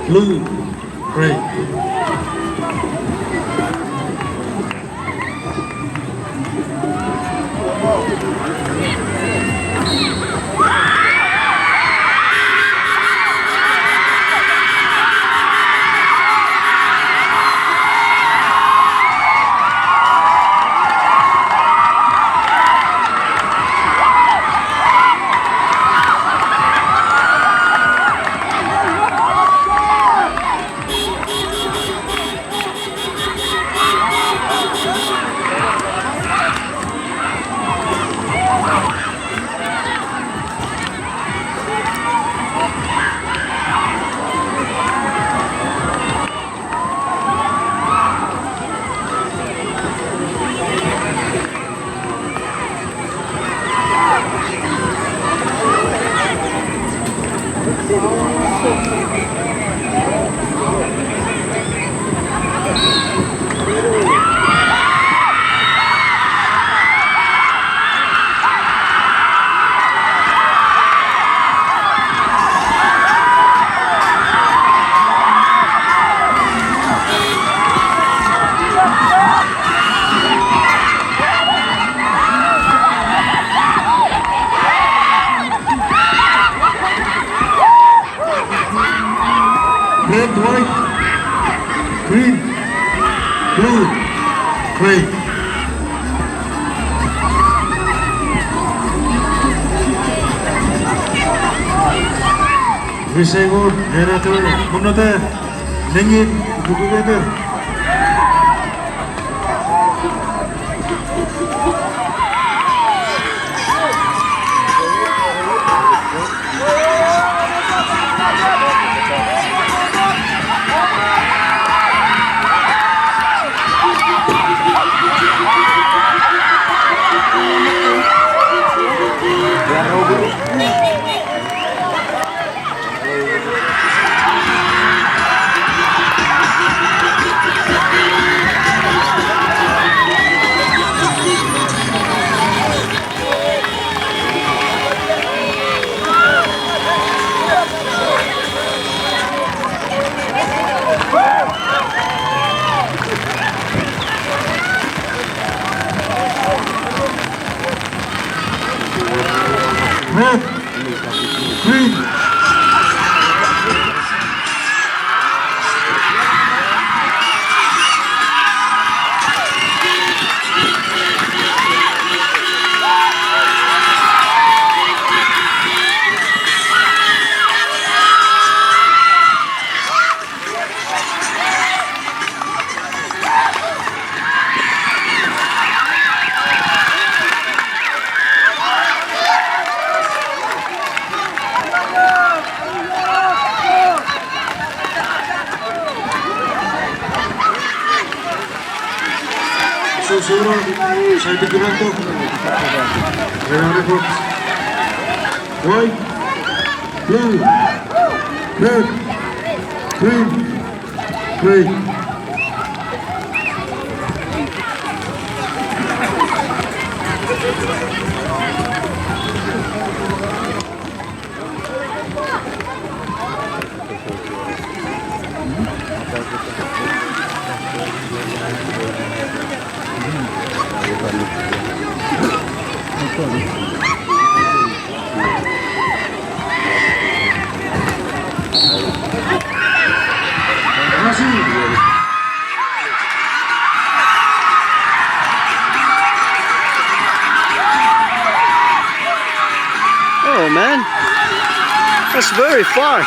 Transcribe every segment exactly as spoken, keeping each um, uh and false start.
Blue, red. Red, white, green, blue, red. Wisei wor, ena to, munota, nengin, bukubeter. Red, green. So, so, no. Sai ti kuranto. Red, red, red. White, blue, red, green, red. Oh, man. That's very far.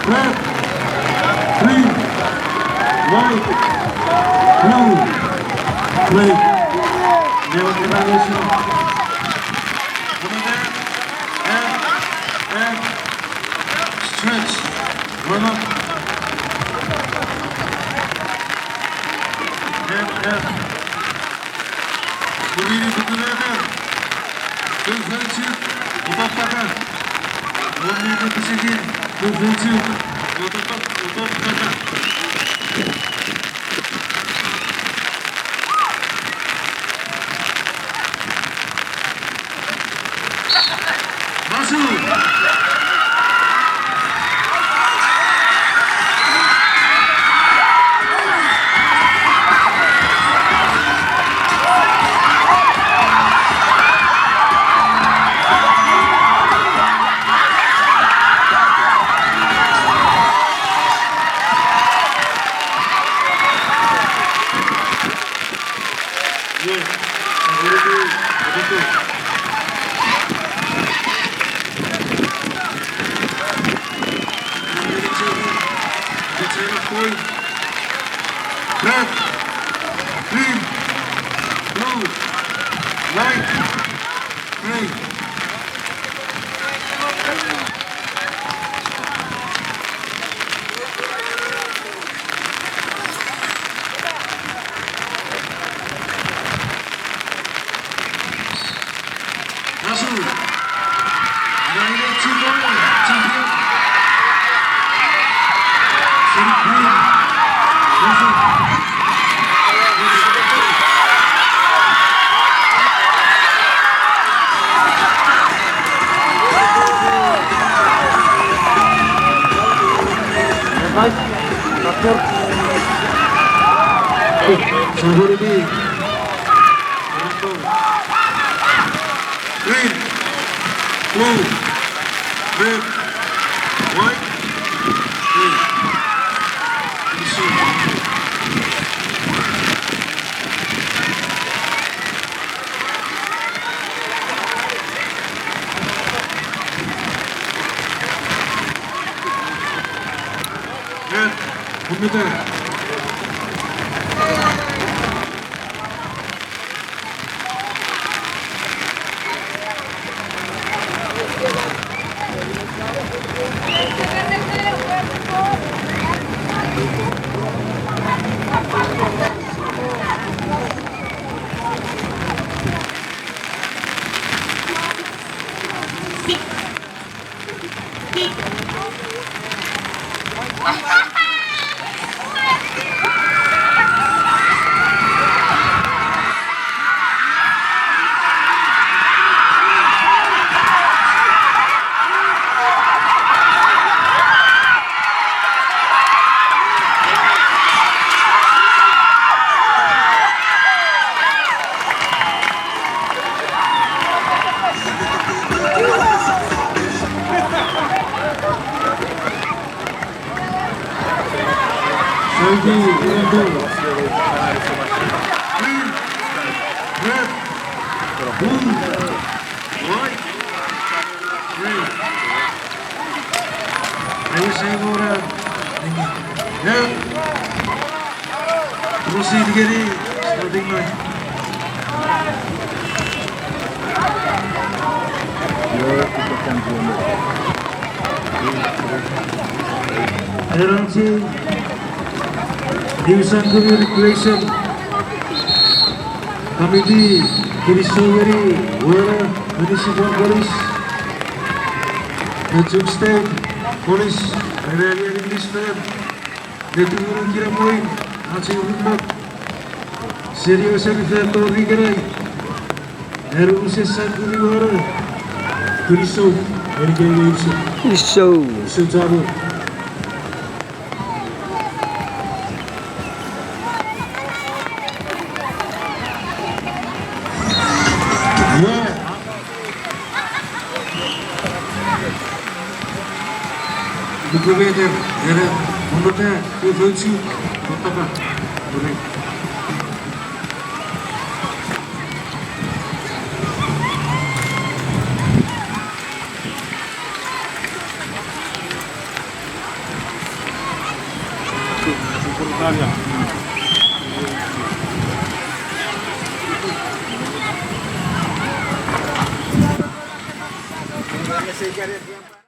Red, green, white, blue, red. Never get out of this one. Over there. And, and stretch. Warm up. And, and. Kumini pukunakan. Move forward. Move up, up, up. Move forward. Move up, up, up. Masu. Red, green, blue, white, green. Green, blue, red, white, green. Red, kumite. Saudi, Indo. Green, red, blue, white, green. Ai sai mora. Neu. Proceed ngeni starting line. Eranchi, New Sangami Recreation Committee, kinisou ngeni Wena. Municipal Police, the Chuuk State Police, ren anneani wisfem ne tumunu kinamwen ach ei rummot seni ewe semifinal tori ikenai. Ena unusen Sankuri wano. Kinisou, eni kei unusen. Kinisou. Kinisou chapur. Luku meter, ena, monota, ufouchu, motapa, ure.